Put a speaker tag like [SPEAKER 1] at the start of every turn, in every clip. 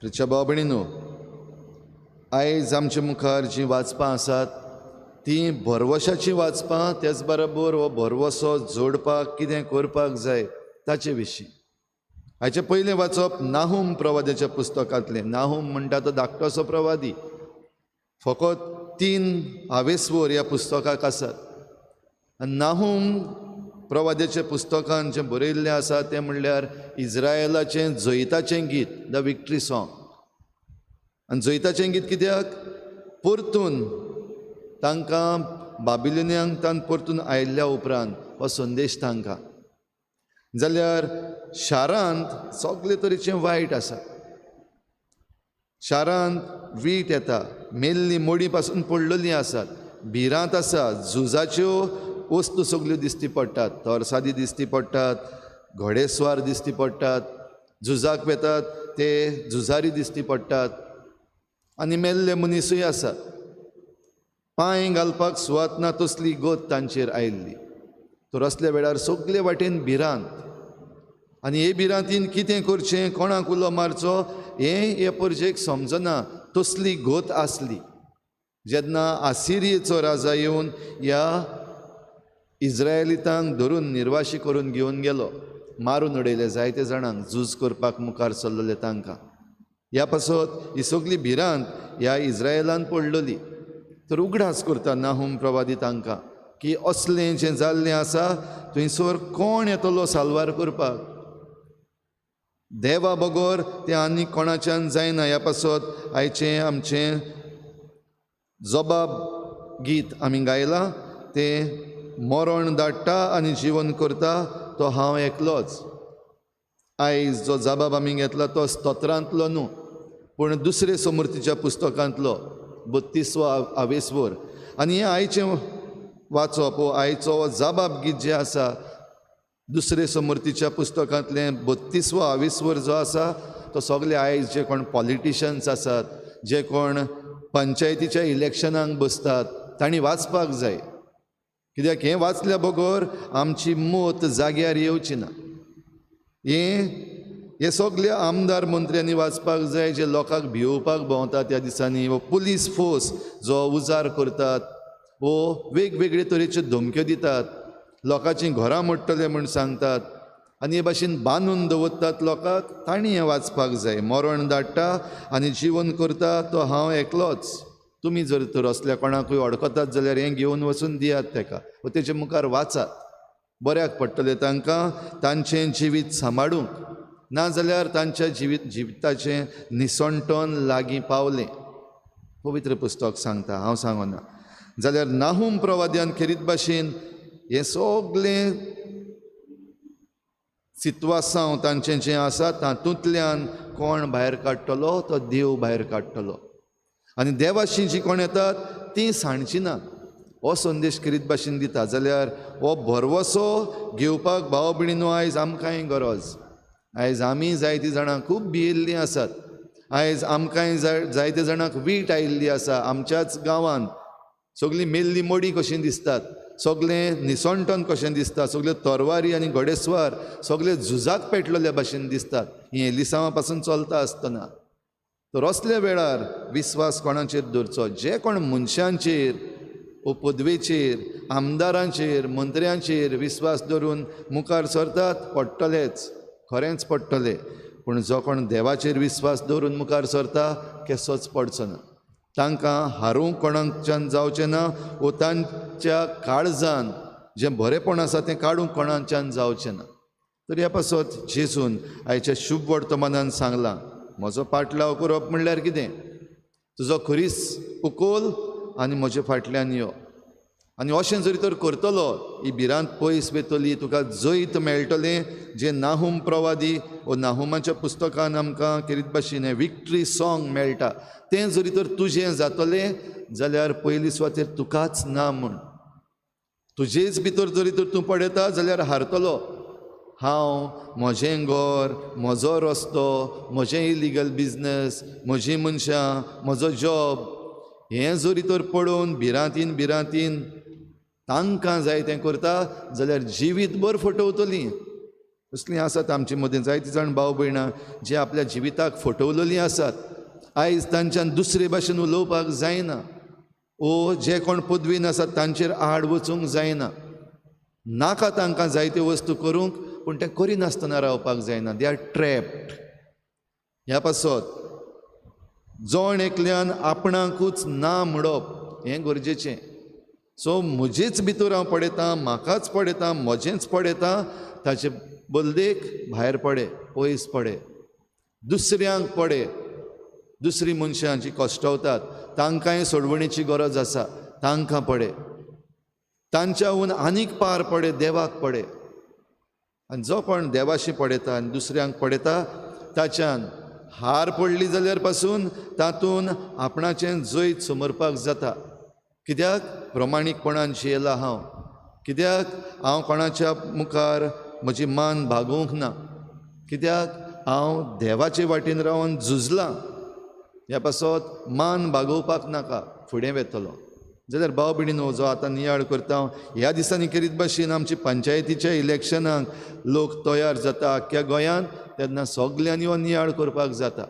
[SPEAKER 1] प्रिच्या भाव भयणीनो, आयज आमचे मुखार जीं वाचपां आसात तीं भरवशाचीं वाचपां, तेच बरोबर हो भरवसो जोडपाक कितें करपाक जाय ताचे विशीं. हाचें पयलें वाचप नाहूम प्रवाद्याच्या पुस्तकांतलें. नाहूम म्हणटा तो धाकटोसो प्रवादी. फकत 3 आवेस्वर ह्या पुस्तकाक आसात. आनी नाहूम प्रवाद्याच्या पुस्तकान जें बरयल्लें आसा तें म्हणल्यार इज्रायलाचें जैताचें गीत, the victory song. आनी जैताचें गीत कित्याक? परतून तांकां बाबिलोनियांक तान परतून आयिल्ल्या उपरांत हो संदेश तांकां. जाल्यार शारांत सगळे तरेचें वायट आसा. शारांत वीट येता, मेल्ली मोडी पासून पडलेलीं आसात, भिरांत आसा, झुजाच्यो वस्तू सगल्यो दिसती पडटात, तरसादी दिसती पडटात, घोडेस्वार दिसती पडटात, झुजाक वेतात ते झुजारी दिसती पडटात आनी मेल्ले मनीसूय आसात. पांय घालपाक सुवात ना तसली गत तांचेर आयिल्ली. तर असल्या वेळार सगले वाटेन भिरांत, आनी हे भिरांतीन कितें करचें, कोणाक उलो मारचो हें हे परजेक समजना तसली गत आसली. जेन्ना आसिरियेचो राजा येवन ह्या इज्रायलितांक धरून निर्वाशी करून घेवन गेलो, मारून उडयले जायते जाणांक, झूज करपाक मुखार सरलेले तांकां. ह्या पासत ही सगली भिरांत ह्या इज्रायलान पडलेली. तर उगडास करता नाहूम प्रवादी तांकां की असलें जें जाल्लें आसा थंयसर कोण येतलो साल्वार करपाक? देवा बगर तें आनी कोणाच्यान जायना. ह्या पासत आयचें आमचें जबाब गीत आमी गायलां तें मरण धाडटा आनी जिवन करता तो हांव एकलोच. आयज जो जबाब आमी घेतला तो स्तोत्रांतलो न्हू, पूण दुसरे समृद्धीच्या पुस्तकांतलो 32वो आवेस्वर. आनी हें आयचें वाचप हो आयचो जबाब गीत जें आसा दुसरे समृद्धीच्या पुस्तकांतलें 32वो आवेस्वर जो आसा तो सगळे आयज जे कोण पॉलिटिशन्स आसात, जे कोण पंचायतीच्या इलेक्शनाक बसतात तांणी वाचपाक जाय. कित्याक हें वाचल्या बगर आमची मत जाग्यार येवची ना. हें सगळे आमदार मंत्र्यांनी वाचपाक जाय, जे लोकांक भियोवपाक भोंवतात त्या दिसांनी, वो पुलीस फोर्स जो उजार करतात, वो वेगवेगळे तरेच्यो धमक्यो दितात, लोकांचीं घरां मोडटले म्हूण सांगतात आनी हे भाशेन बांदून दवरतात लोकांक. तांणी हें वाचपाक जाय. मरण धाडटा आनी जिवन करता तो हांव एकलोच. तुमी जर तर असल्या कोणाकूय अडकतात जाल्यार हें घेवन वचून दियात तेका, वो तेजे मुखार वाचात. बऱ्याक पडटलें तांकां तांचें जिवीत सांबाळूंक, नाजाल्यार तांच्या जिविताचें निसणटन लागीं पावलें. पवित्र पुस्तक सांगता, हांव सांगना. जाल्यार नाहूम प्रवाद्यान खेरीत भाशेन हें सगलें सितवासांव तांचें जें आसा तातूंतल्यान कोण भायर काडटलो? तो देव भायर काडटलो. आनी देवाशी जी कोण येतात तीं सांडची ना, हो संदेश खेरीत भाशेन दिता. जाल्यार हो भरवसो घेवपाक भाव भयणीनो आयज आमकांय गरज. आयज आमी जायतीं जाणां खूब भियेल्लीं आसात. आयज आमकांय जायते जाणांक वीट आयिल्ली आसा. आमच्याच गांवांत सगळीं मेल्ली मोडी कशीं दिसतात, सगळें निसणटन कशें दिसता, सगळे तरवारी आनी घोडेस्वार सगळे झुजाक पेटलेल्या भाशेन दिसतात. हें एलिसांवा पासून चलता आसतना तर असल्या वेळार विस्वास कोणाचेर दवरचो? जे कोण मनशांचेर वो पदवेचेर, आमदारांचेर, मंत्र्यांचेर विस्वास दवरून मुखार सरतात पडटलेच, खरेंच पडटले. पूण जो कोण देवाचेर विस्वास दवरून मुखार सरता केसोच पडचो ना. तांकां हारूंक कोणाच्यान जावचें ना, वो तांच्या काळजान जें बरेंपण आसा तें काडूंक कोणाच्यान जावचें ना. तर ह्या पासत जेजून आयच्या शुभ वर्तमानान सांगलां, म्हजो पाटलाव करप म्हणल्यार कितें? तुजो खुरीस उखल आनी म्हजे फाटल्यान यो. आनी अशें जरी तर करतलो ही भिरांत पयस वेतली, तुका जैत मेळटलें. जें नाहूम प्रवादी वो नाहुमाच्या पुस्तकान आमकां खेरीत भाशेन हें विक्ट्री सॉंग मेळटा, तें जरी तर तुजें जातलें जाल्यार पयली सुवातेर तुकाच ना म्हूण. तुजेच भितर जरी तर तूं पळयता जाल्यार हारतलो. हांव, म्हजें घर, म्हजो रस्तो, म्हजें इलिगल बिजनस, म्हजीं मनशां, म्हजो जॉब, हें जरी तर पळोवन भिरांतीन भिरांतीन तांकां जाय तें करता जाल्यार जिवीतभर फटवतलीं. असलीं आसात आमचे मदीं जायतीं जाण भाव भयणां जे आपल्या जिविताक फटवलेलीं आसात. आयज तांच्यान दुसरे भाशेन उलोवपाक जायना, ओ जे कोण पदवीन आसात तांचेर आड वचूंक जायना. नाका तांकां जायत्यो वस्तू करूंक, पूण तें करिनासतना रावपाक जायना. They are trapped. ह्या पासत जण एकल्यान आपणाकूच ना म्हणप हें गरजेचें. सो म्हजेच भितर हांव पळयतां, म्हाकाच पळयतां, म्हजेंच पळयतां, ताचे बदलेक भायर पडे, पयस पडे, दुसऱ्यांक पडे. दुसरीं मनशां जीं कश्टवतात तांकांय सोडवणेची गरज आसा, तांकां पडे, तांच्याहून आनीक पार पडे, देवाक पडे. आनी जो कोण देवाशी पळयता आनी दुसऱ्यांक पळयता ताच्यान हार पडली जाल्यार पासून तातूंत आपणाचें जैत समरपाक जाता. कित्याक प्रमाणीकपणान जियेला हांव, कित्याक हांव कोणाच्या मुखार म्हजी मान भागोवंक ना, कित्याक हांव देवाचे वाटेन रावन झुजलां. ह्या पासत मान बागोवपाक नाका, फुडें वेतलो. जाल्यार भाव भयणीनो, जो आतां नियाळ करता ह्या दिसांनी करीत भाशेन आमची पंचायतीच्या इलेक्शनाक लोक तयार जाता आख्ख्या गोंयांत, तेन्ना सगल्यांनी हो नियाळ करपाक जाता.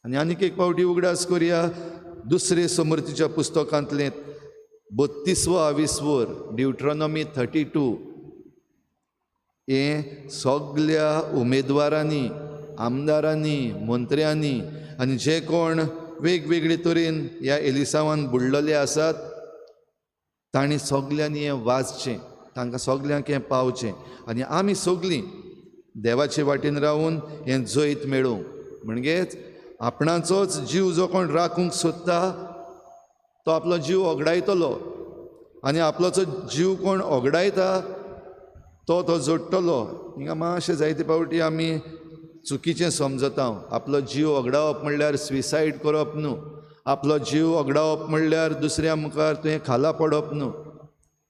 [SPEAKER 1] आनी आनीक एक फावटी उगडास करुया दुसरे समृद्धीच्या पुस्तकांतलें 32वो आविस्वर, ड्युट्रोनॉमी 32, हें सगल्या उमेदवारांनी, आमदारांनी, मंत्र्यांनी आनी जे कोण वेगवेगळे तरेन ह्या एलिसांवान बुडलेले आसात तांणी सगल्यांनी हें वाचचें, तांकां सगल्यांक हें पावचें आनी आमी सगलीं देवाचे वाटेन रावून हें जैत मेळोवंक. म्हणजेच आपणाचोच जीव जो कोण राखूंक सोदता तो आपलो जीव ओगडायतलो आनी आपलोचो जीव कोण ओगडायता तो तो जोडटलो. हिंगा मातशें जायते फावटी आमी चुकीचें समजता. आपलो जीव ओगडावप म्हणल्यार सुसायड करप न्हू, आपलो जीव ओगडावप म्हणल्यार दुसऱ्या मुखार तुवें खाला पडप न्हू.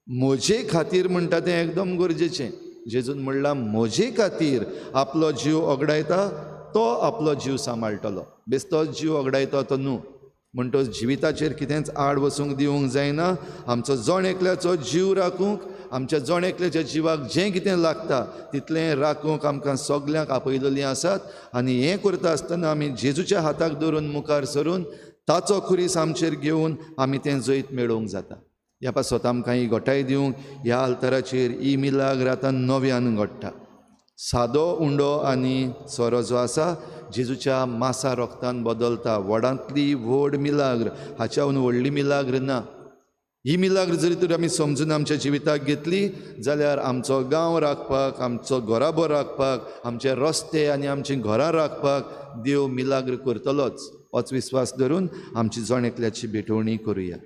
[SPEAKER 1] म्हजे खातीर म्हणटा तें एकदम गरजेचें. जेजून म्हणलां म्हजे खातीर आपलो जीव ओगडायता तो आपलो जीव सांबाळटलो, बेस्तो जीव ओगडायता तो न्हू. म्हणटच जिविताचेर कितेंच आड वचूंक दिवंक जायना. आमचो जण एकल्याचो जीव राखूंक, आमच्या जण एकल्याच्या जिवाक जें कितें लागता तितलें राखूंक आमकां सगल्यांक आपयलेलीं आसात. आनी हें करता आसतना आमी जेजूच्या हाताक धरून मुखार सरून ताचो खुरीस आमचेर घेवन आमी तें जैत मेळोवंक जाता. ह्या पासत आमकां ही घटाय दिवंक ह्या आल्ताराचेर ही मिलाग्र आतां नव्यान घडटा. सादो उंडो आनी सोरो जो आसा जेजूच्या मासा रोगतान बदलता. व्हडांतली व्हड मिलाग्र, हाच्याहून व्हडली मिलाग्र ना. ही मिलाग्र जरी तर आमी समजून आमच्या जिविताक घेतली जाल्यार आमचो गांव राखपाक, आमचो घराबो राखपाक, आमचे रस्ते आनी आमचीं घरां राखपाक देव मिलाग्र करतलोच. होच विस्वास धरून आमची जण एकल्याची भेटवणी करुया.